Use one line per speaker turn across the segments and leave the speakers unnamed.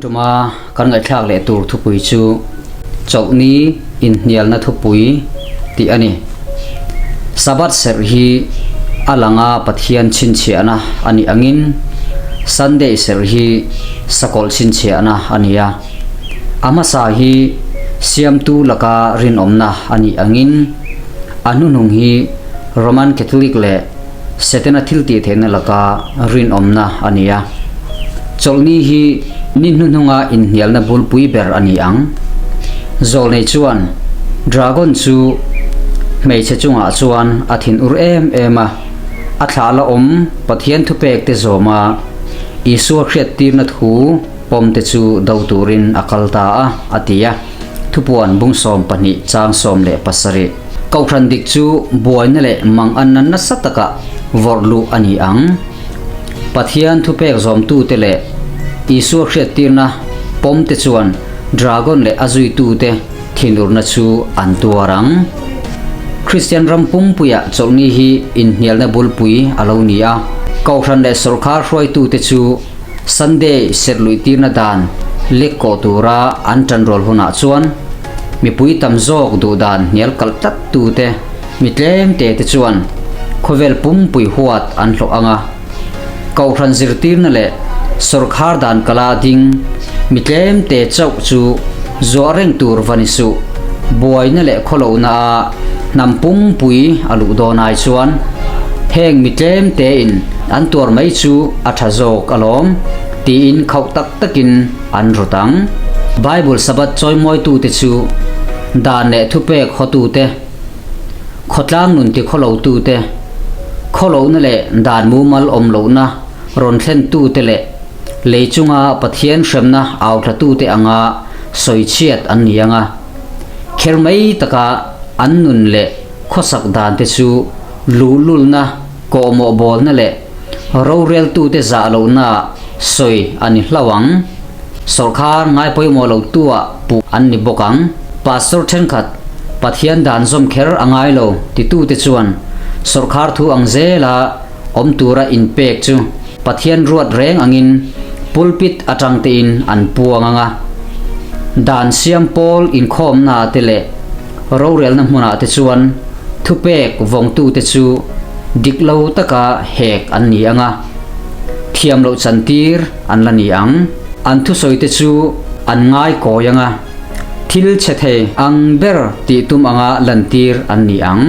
Tuma kan ngaihthlak leh tur thupui chu Chawlhni inhnialna thupui tih a ni. Sabbath serh hi a langa Pathian chhinchhiahna a nih angin Sunday serh hi sakawlh chhinchhiahna a ni a. A hmasa hi Siamtu laka rinawmna a nih angin a hnuhnung hi Roman Catholic leh Setana thil tih theihna laka rinawmna a ni a. Chawlhni hi ni hnuhnunga inhnialna bulpui ber a ni ang. Zawlnei chuan Dragon chu hmeichhe chungah chuan a thinur em em a, a thlah la awm Pathian thupekte zawma Isua hriattirna thu pawmte chu do turin a kal ta a, a ti a. Thupuan bung 12 chang 17. Kohhran dik chu buaina leh manganna nasa taka vawrh luh a ni ang. Pathian thupek zawmtute leh Isua hriattirna pawmte chuan dragon leh a zuitute thinurna chu an tuar ang. Kristian ram pumpuiah chawlhni hi inhnialna bulpui a lo ni a. Kohhran leh sawrkar hruaitute chu Sunday serhluihtirna dan lek kawh tura an tanrual hunah chuan mipui tam zawk duh dan hnial kalh tlat tute mi tlem te te chuan khawvel pumpui huat an hlawh ang a. Kohhran zirtirna leh sawrkhar dan kala ding mi tlem te chauh chu zuah reng tur va ni suh. Buaina leh khawlohna a hnam pumpui a luh dawn ai chuan heng mi tlem tein an tuar mai chu a tha zawk alawm tiin khauh tak takin an rawt ang. Bible Sabbath chawimawitute chu dan leh thupek hawtute, khawtlang nun tikhawlotute, khawlohna leh dan mumal awm lohna rawn thlentute leh lei chunga Pathian hremna authlatute anga sawichhiat an ni ang a. Kher mai taka an nun leh khawsak dante chu luhlulna, kawhmawh bawlna leh roreltute zah lohna sawi a ni hlauh ang. Sawrkhar ngai pawimawh lo tuah puh an ni bawk ang. Pastor thenkhat, Pathian dan zawm kher a ngai lo titute chuan sawrkhar thu ang zela awm tura inpek chu Pathian ruat reng angin pulpit atang tein an puang ang a. Dan siam pawl inkhawmna te leh rorelna hmunah te chuan thupek vawngtute chu dik lo taka hek an ni ang a, thiam loh chantir an la ni ang. An thusawite chu an ngai kawi ang a, thil chhe thei ang ber tih tum anga lantir an ni ang.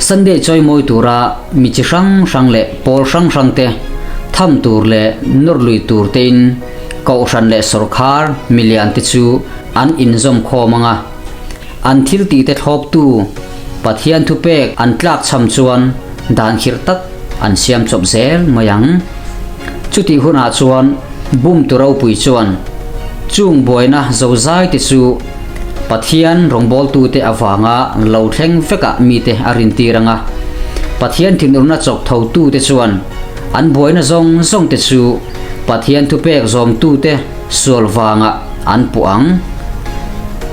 Sunday chawimawi tura mi chi hrang hrang leh pawl hrang hrang te tham tur leh nawr lui tur tein kohhran leh sawrkhar milian te chu an inzawm khawm ang a. An thil tih te thlawptu Pathian thupek an tlak chham chuan dan khirh tak an siam chawp zel mai ang. Chutih hunah chuan bum tu ropui chuan chung buaina zozai te chu Pathian rawngbawltute avanga lo thleng vekah mite a rintir ang a. Pathian thinurna chawk thotute chuan an buaina zawng zawngte chu Pathian thupek zawmtute sual vangah an puh ang.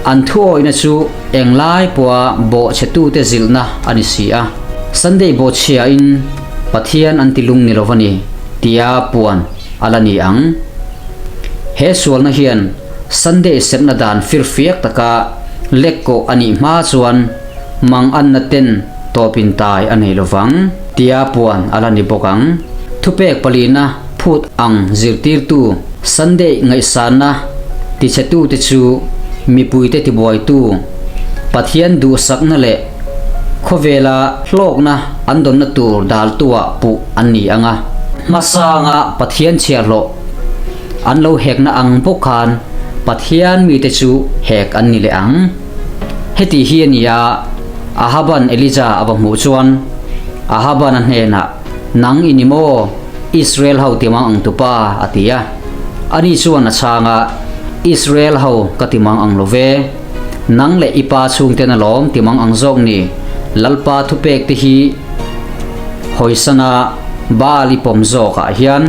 An thuawihna chu englai pawha bawhchhetute zilhna a ni si a. Sunday bawhchhiain Pathian an tilung ni lo a ni tia puan a la ni ang. He sualna hian Sunday serhna dan firfiak taka lek kawh a nih hma chuan mang anna ten tawpin tai a nei lovang tia puan a la ni bawk ang. Thupek palina phut ang zirtirtu Sunday ngaihsanna tichhetute chu mipuite tibuaitu Pathian duhsakna leh khawvela hlawkna an dawnna tur daltuah puh an ni ang a. Hmasanga Pathian chhiarhlawh An lo hekna ang bawk khan Pathian mite chu hek an ni leh ang. Heti hi a ni a, Ahaban Elija a va hmuh chuan, Ahaban a hnenah, Nang i ni maw, Israel ho ti mang ang tupa? a ti a. Ani chuan a chhang a, Israel ho ka ti mang ang lo ve. Nang leh i pa chhungten alawm ti mang ang zawk ni. Lalpa thupek te hi hawisana Baal i pawm zawkah hian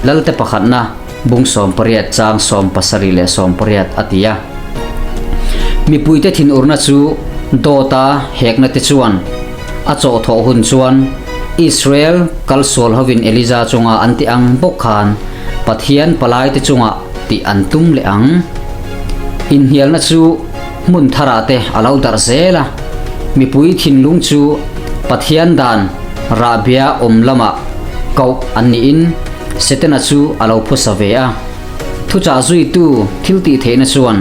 Lalte pakhatna bung 18 chang 70 leh 80 a ti a. Mipuite thinurna chu dawta hekna te chuan a chawhthawh hun chuan Israel kalsual hovin Elija chunga an ti ang bawk khan Pathian palaite chungah tih an tum leh ang. Inhnialna chu hmun tharah te a lo darh zel a, mipui thinlung chu Pathian dan rahbia awm lamah koh an niin Setana chu a lo phusa ve a. Thuchah zuitu thil tih theihna chuan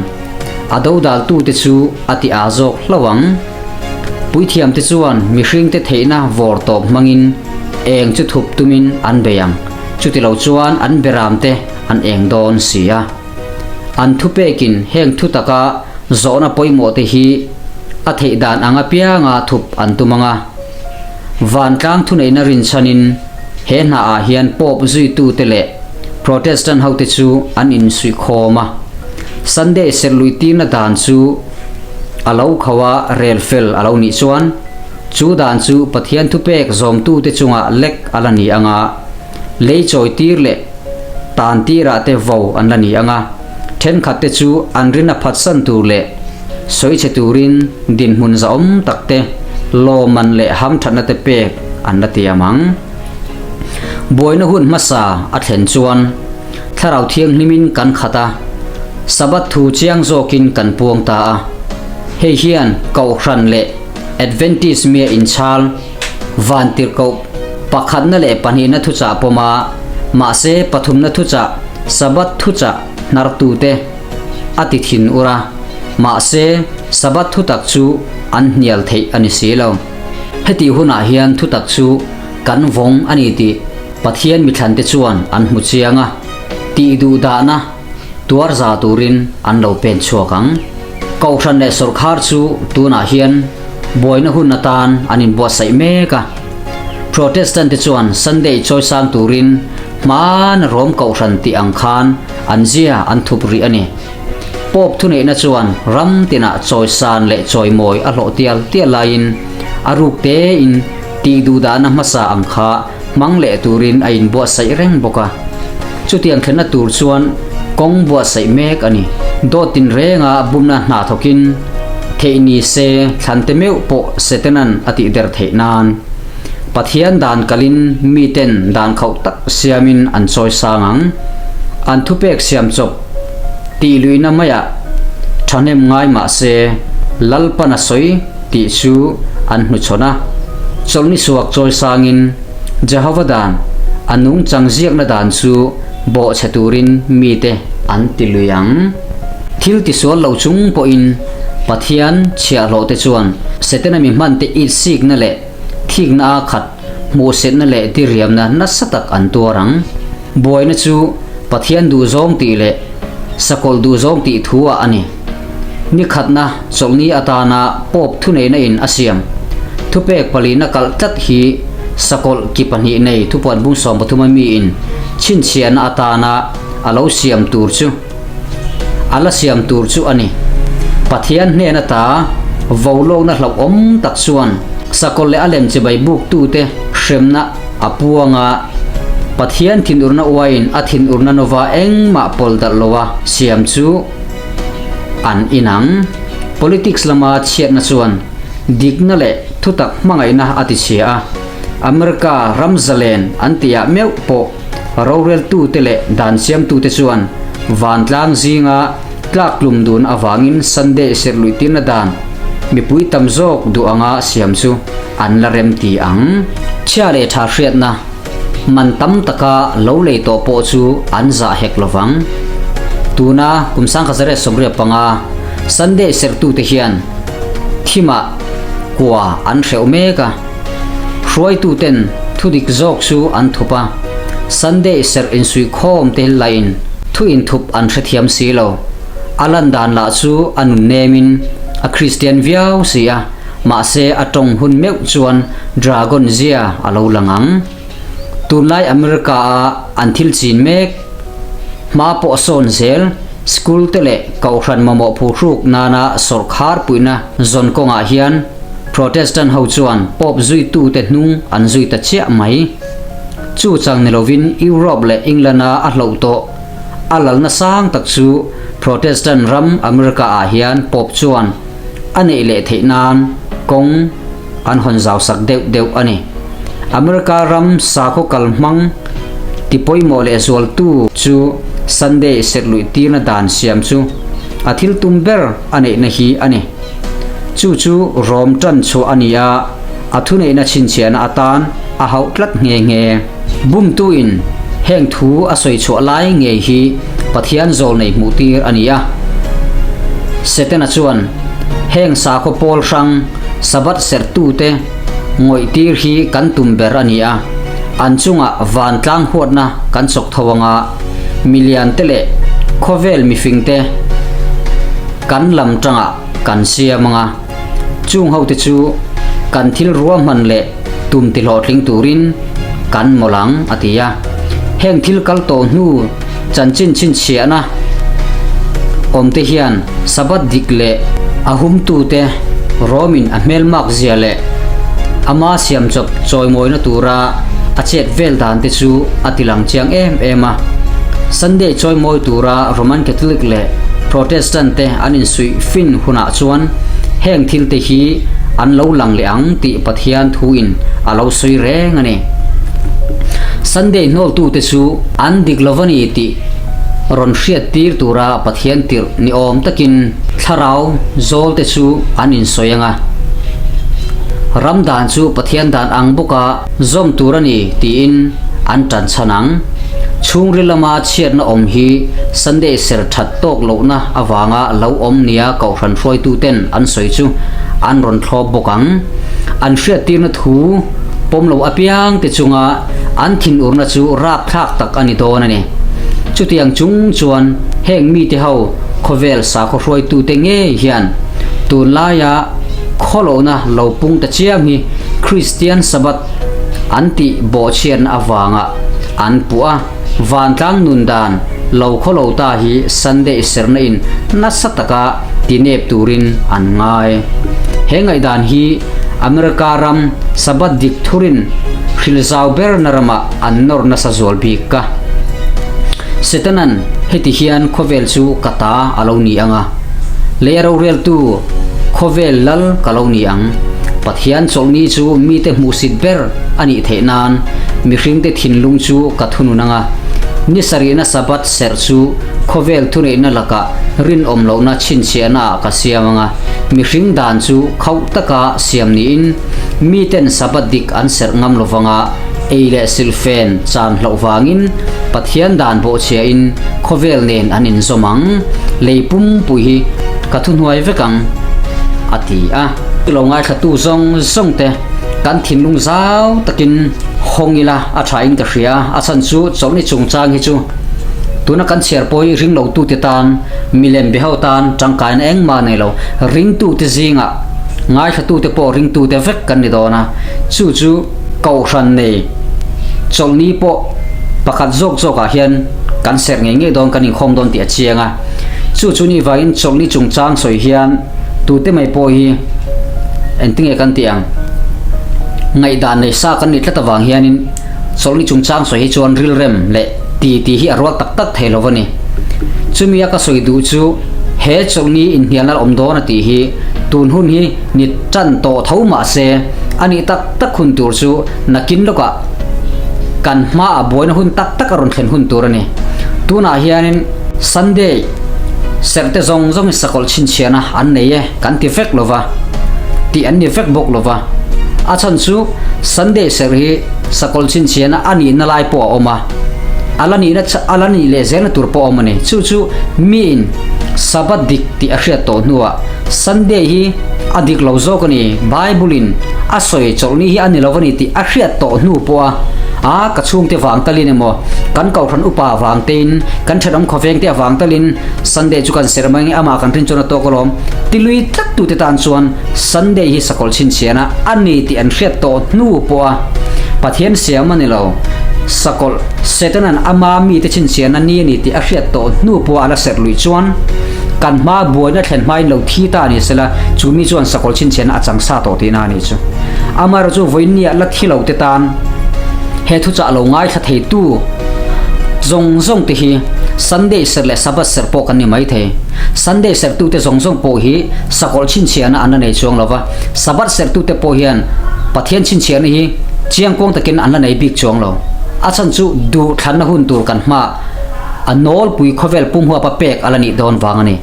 a dodaltute chu a ti â zawk hlauh ang. Puithiamte chuan mihringte theihna vawr tawp hmangin eng chu thup tumin an bei ang, chutilo chuan an beramte an eng dawn si a. An thupekin heng thu taka zawhna pawimawhte hi a theih dan ang apianga thup an tum ang a. Vantlang thuneihna rinchhanin he hnaah hian Pope zuitute leh Protestant hote chu an insuihkhawm a. Sunday serh tirna dan chu a lo kho a, rel fel a lo nih chuan chu dan chu Pathian thupek zawmtute chungah lek a la ni ang a, lei chawi tir leh tan tirah te vo an la ni ang a, thenkhatte chu an rin a phatsan tur leh sawi chhe turin dinhmun zahawm tak te lawmman leh hamthatna te pek an la tiam ang. Buaina hun hmasa a thlen chuan Thlarau Thianghlimin kan khat a, Sabbath thu chiang zawkin kan puang ta a. Hei hian Kohhran leh Adventist mia inchhal vantirhkoh pakhatna leh pahnihna thuchah pawm a, mahse pathumna thuchah Sabbath thuchah hnartute a ti thin ur a, mahse Sabbath thutak chu an hnial theih a ni si lo. Hetih hunah hian thutak chu kan vawng a ni tih Pathian mithlante chuan an hmu chiang a, tih duh dahna tuar za turin an lo pen chhuak ang. Kohhran leh sawrkhar chu tunah hian buaina hun atan an inbuatsaih mek a. Protestant te chuan Sunday chawisang turin hmana Rom kohhran tih ang khan an zia an thup rih a ni. Pope thuneihna chuan ram tinah chawisan leh chawimawi a hlawh tial tial laiin a ruk tein tih duh dahna hmasa ang kha hmang leh turin a inbuatsaih reng bawk a. Chutiang thlenna tur chuan kawng buatsaih mek a ni. Dawt tinrenga bumna hna thawkin theih ni se thlante meuh pawh Setanan a tihder theih nan Pathian dan kalin miten dan khauh tak siamin an chawi sang ang. An thupek siam chawp tih luihna maiah thahnem ngai mah se Lalpan a sawi tih chu an hnuchhawn a. Chawlhni suak chawi sangin Jehova dan, a nungchang ziakna dan chu bawhchhe turin mite an ti lui ang. Thil tisual lo chung pawhin Pathian chhiahhlawhte chuan Setana mi hmante itsikna leh thikna a khat hmuhsetna leh diriamna nasa tak an tuar ang. Buaina chu Pathian duhzawng tih leh sakawlh duhzawng tih thu ah a ni. Ni khatna chawlhni atana Pope thuneihna in a siam thupek palina kalh tlat hi sakawlh ki pahnih nei thupuan bung 13 a mi in chhinchhiahna atana a lo siam tur chu a la siam tur chu a ni. Pathian hnen ata volawkna hlauhawm tak chuan sakawlh leh a lem chibai buktute hremna a puang a, Pathian thinurna uaiin a thinurna nova engmah pawl dalh loa siam chu an inang. Politics lama chhiatna chuan dikna leh thutak hmangaihna a tichhia a, America ram zalen an tihah meuh pawh roreltute leh dan siamtute chuan vantlang zinga tlaktlum dun avangin Sunday serhluihtirna dan mipui tam zawk duh anga siam chu an la rem ti ang. Chhia leh tha hriatna man tam taka lo lei tawh pawh chu an zah hek lo vang. Tuna kum 1985 Sunday serhtute hian thimah kua an hreuh mek a, hruaituten thudik zawk chu an thup a, Sunday serh insuihkhawm te lain thu inthup an hrethiam si lo. A lan dan lah chu a nun nemin a Kristian viau si a, mahse a tawng hun meuh chuan Dragon zia a lo lang ang. Tunlai America a an thil chin mek hma pawh a sawn zel, school te leh kohhran mamawh phuhruk nana sawrkhar puihna zawn kawngah hian Protestant ho chuan Pope zuitute hnung an zui ta chiah mai. Chu chang ni lovin Europe leh England a a hloh tawh a lalna sang tak chu Protestant ram America ah hian Pope chuan a neih leh theih nan kawng an hawn zau sak deuh deuh a ni. America ram sakhaw kal hmang. Tipawimawh leh zualtu chu Sunday serh luih tirna dan siam chu a thil tum ber a neihna hi a ni. Chu chu rawm tan chhuah a ni a, a thuneihna chhinchhiahna atan a hauh tlat nghe nghe. Bumtuin heng thu a sawi chhuah lai ngei hi Pathian zawl nei hmuh tir a ni a. Setana chuan heng sakhaw pawl hrang Sabbath serhtute ngawih tir hi kan tum ber a ni a, an chungah vantlang huatna kan chawk tho anga miliante leh khawvel mifingte kan lam tangah kan siam anga chung hote chu kan thil ruahman leh tum ti hlawhtling turin kan mawlh ang a ti a. Heng thil kal tawh hnu chanchin chhinchhiahna awmte hian Sabbath dik leh a humtute Rawmin a hmelmak zia leh ama siamchawp chawimawina tura a chet vel dan te chu a tilang chiang em em a. Sunday chawimawi tura Roman Catholic leh Protestant te an insuih fin hunah chuan heng thil te hi an lo lang leh ang tih Pathian thuin a lo sawi reng a ni. Sunday hnawltute chu an dik lo va ni tih rawn hriat tir tura Pathian tirh ni awm takin thlarau zawl te chu an insawi ang a. Ram dan chu Pathian dan ang bawka zawm tur a ni tiin an tan chhan ang. Chhungril lama chhiatna awm hi Sunday ser that tawk lohna avanga lo awm nia Kohhran hruaituten an sawi chu an rawn thlawp bawk ang. An hriattirna thu pawm lo apiang te chunga an thinurna chu rapthlak tak a ni dawn a ni. Chutiang chung chuan heng mite ho khawvel sakhaw hruaitute ngei hian tunlaia khawlohna lo pung ta chiang hi Kristian Sabbath an tih bawhchhiatna avanga an puh a. Vantlang nun dan lo khawlo ta hi Sunday serna in nasa taka ti nep turin an ngai. He ngaihdan hi America ram Sabbath dik thurin hril zau berna ramah an nawr nasa zual bik ka. Setanan heti hian khawvel chu ka ta a lo ni ang a, lei a roreltu khawvel lal ka lo ni ang. Pathian chawlhni chu mite hmuhsit ber a nih theih nan mihringte thinlung chu ka thunun ang a, ni sarihna Sabbath serh chu khawvel thuneihna lakah rinawm lohna chhinchhiahna ah ka siam ang a, mihring dan chu khauh taka siam niin miten Sabbath dik an serh ngam lo vang a, ei leh silhfen chan hlauh vangin Pathian dan bawhchhiahin khawvel nen an inzawm ang, lei pumpui hi ka thuhnuai vek ang, a ti a. Lo ngaithlatu zawng zawng te kan thinlung zau takin hawng ila a thain ka hria, a chhan chu chawlhni chungchang hi chu tuna kan chhiar pawh hi ringlotute tan, milem be ho tan tangkaina engmah nei lo, ringtute zingah ngaithlatute pawh ringtute vek kan ni dawn a, chu chu Kohhran nei chawlhni pawh pakhat zawk zawkah hian kan serh ngei ngei dawn, kan inkhawm dawn tih a chiang a, chu chu ni vangin chawlhni chungchang sawi hian tute mai pawh hi engtinge kan tih ang? Ngaihdan nei sa kan nih tlat avang hianin chawlhni chungchang sawi hi chuan rilrem leh ti tih hi a rual tak tak thei lo a ni. Chumi a ka sawi duh chu he chawlhni inhnialna awm dawn a tih hi tun hun hi ni tan tawh tho mah se a nih tak tak hun tur chu nakin lawkah kan hmaah buaina hun tak tak a rawn thlen hun tur a ni. Tunah hianin Sunday serh te zawng zawng hi sakawlh chhinchhiahna an nei e kan ti vek lo va, tih an ni vek bawk lo va. A chhan chu Sunday serh hi sakawlh chhinchhiahna a nihna lai pawh a awm a, a la nihna a la nih leh zelna tur pawh a awm a ni. Chu chu miin Sabbath dik tih a hriat tawh hnuah Sunday hi a dik lo zawk a ni, Bible in a sawi chawlhni hi a ni lo a ni tih a hriat tawh hnu pawh a, a ka chhungte vang talin emaw, kan kohhran upa vang tein, kan thenawm khawveng te avang talin Sunday chu kan serh mai nge amah kan rin chuan a tawk alawm. Tilui tlat tute tan chuan Sunday hi sakawlh chhinchhiahna a ni tih an hriat tawh hnu pawh a Pathian siam a ni lo. Sakawlh Setanan ama mite chhinchhiahna ni a ni tih a hriat tawh hnu pawh a la serh luih chuan kan hma buaina thlen hmain lo thi ta a ni sela chu mi chuan sakawlh chhinchhiahna a chang sa tawh tihna a nih chu. Amaherawhchu chu vawiinniah la thi lo te tan he thuchah lo ngaithla theitu zawng zawng te hi Sunday serh leh Sabbath serh pawh kan ni mai thei. Sunday serhtute zawng zawng pawh hi sakawlh chhinchhiahna an la nei chuang lo va, Sabbath serhtute pawh hian Pathian chhinchhiahna hi chiangkuang takin an la nei bik chuang lo. A chhan chu duhthlanna hun tur kan hma a nawlpui khawvel pum huapa pek a la nih dawn vang a ni.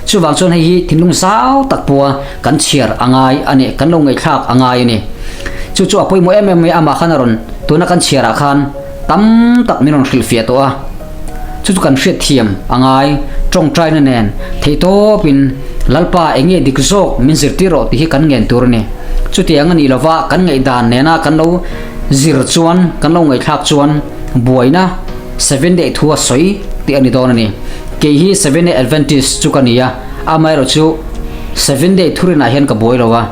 Chuvang chuan hei hi thinlung zau tak pawha kan chhiar a ngai a ni, kan lo ngaihthlak a ngai a ni. Chu chu a pawimawh em em mai amah khan a rawn tuna kan chhiarah khan tam tak min rawn hrilhfiah tawh a. Chu chu kan hriatthiam a ngai, tawngtaina nen theihtawpin Lalpa eng nge dik zawk min zirtir rawh tih hi kan ngen tur a ni. Chutiang a nih lova kan ngaihdan nena kan lo zir chuan, kan lo ngaihthlak chuan buaina Seven Day thu a sawi tih a ni dawn a ni. Kei hi Seven Day Adventist chu ka ni a, amaherawh chu Seven Day thurinah hian ka buai lo a,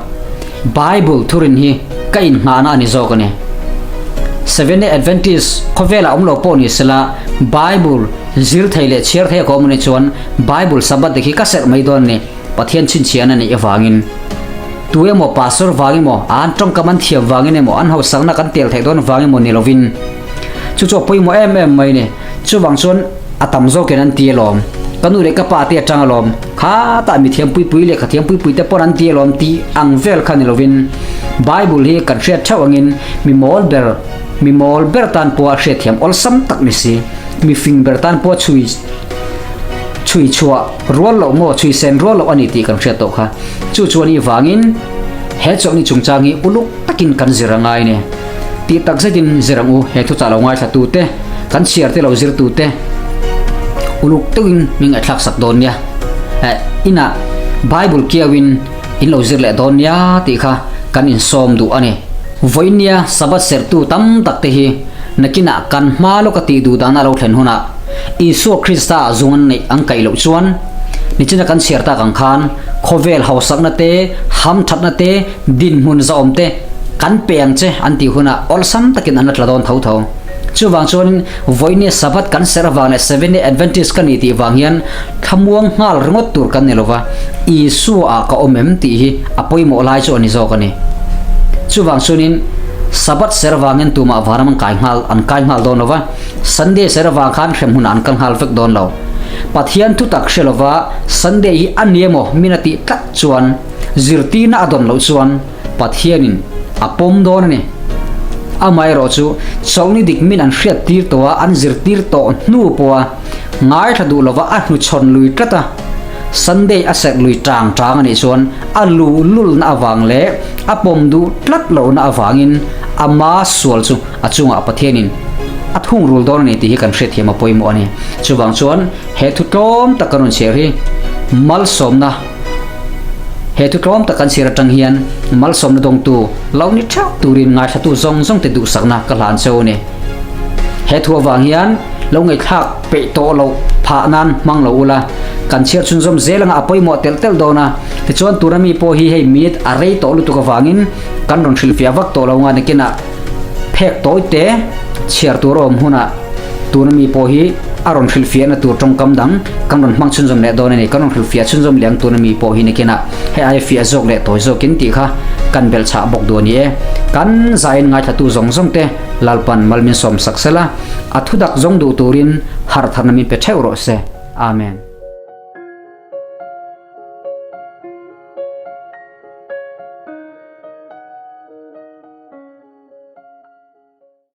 Bible thurin hi ka inngahna a ni zawk a ni. Seventh Day Adventist khawvelah awm lo pawh ni sela, Bible zir thei leh chhiar thei a ka awm a nih chuan Bible Sabbath dik hi ka serh mai dawn a ni, Pathian chhinchhiahna a nih avangin. Tu emaw pastor vang emaw, an tawngkam an thiam vangin emaw, an hausakna kan tel theih dawn vang emaw ni lovin. Chu chu a pawimawh em em mai a ni. Chuvang chuan a tam zawkin an ti alawm. Ka nu leh ka pa te atang alawm. Kha tah mi thiam pui pui leh kha thiam pui pui te pawn an ti alawm tih ang vel kha ni lovin Bible hi kan hriat theuh angin mi mawl ber mi mawl ber tan pawha hriat thiam awlsam tak ni si. Mi fing ber tan pawha chhui chhui chhuah rual loh maw chhui sen rual loh a ni tih kan hriat tawh kha. Chu chuan i vangin he chawlhni chungchang hi uluk takin kan zir a ngai a ni. Tih tak zetin zir ang u, he thuchah lo ngaithla tu te, kan chhiar te lo zir tu te uluk deuhin min ngaihthlak sak dawn nia. Eh, inah Bible kiauin in lo zir leh dawn nia tih kha kan insawm duh a ni. Vawinia Sabbath serhtu tam tak te hi nakinah kan hma lawka tih duh dana lo thlen hunah Isua Krista zung an neih an kaih loh chuan nichina kan chhiar tak ang khan khawvel hausakna te, hamthatna te, Dinhmun zahawm te kan pe ang che an tih hunah awlsam takin an la tla dawn tho tho. Chuvang chuanin vawinia Sabbath kan serh avang leh Seventh-day Adventist ka ni tih vang hian thlamuang nghal ringawt tur kan ni lova, Isua ah ka awm em tih hi a pawimawh lai chu a ni zawk a ni. Chuvang chuanin Sabbath serh avangin tumah vanram an kai nghal an kai nghal dawn lova, Sunday serh avang khan hremhmunah an kal nghal vek dawn lo. Pathian thutak hre lova Sunday hi a ni emaw min a tih tlat chuan, Zirtirna a dawn loh chuan Pathianin a pawm dawn a ni. Amaherawh chu chawlhni dik min an hriattir tawh a, an zirtir tawh hnu pawha ngaithla duh lova a hnuchhawn lui tlat a, Sunday a serh lui tang tang a nih chuan a luhlulna avang leh a pawm duh tlat lohna avangin ama sual chu a chungah Pathianin a thungrul dawn a ni tih hi kan hriatthiam a pawimawh a ni. Chuvang chuan he thu tlawm tak kan rawn chhiar hi malsawmna, He thu tlawm tak kan chhiar atang hian malsawmna dawngtu lo ni theuh turin ngaithlatu zawng zawng te duhsakna ka hlan cheu a ni. He thu avang hian lo ngaihthlak peih tawh loh phah nan hmang lo ula, kan chhiar chhunzawm zel anga a pawimawh telh telh dawn a, tichuan tuna mi pawh hi hei minute a rei tawh lutuk avangin kan rawn hrilhfiah vak tawh lo nga nakinah phek tawi te chhiar tur a awm hunah tuna mi pawh hi a rawn hrilhfiahna tur tawngkam dang kan rawn hmang chhunzawm leh dawn a ni. Kan rawn hrilhfiah chhunzawm leh ang tuna mi pawh hi nakinah hei aia fiah zawk leh tawi zawkin tih kha kan belh chhah bawk duh a ni e. Kan zaiin ngaithlatu zawng zawng te Lalpan mal min sawm sak sela, a thudak zawng duh turin harh tharna min pe theuh rawh se. Amen.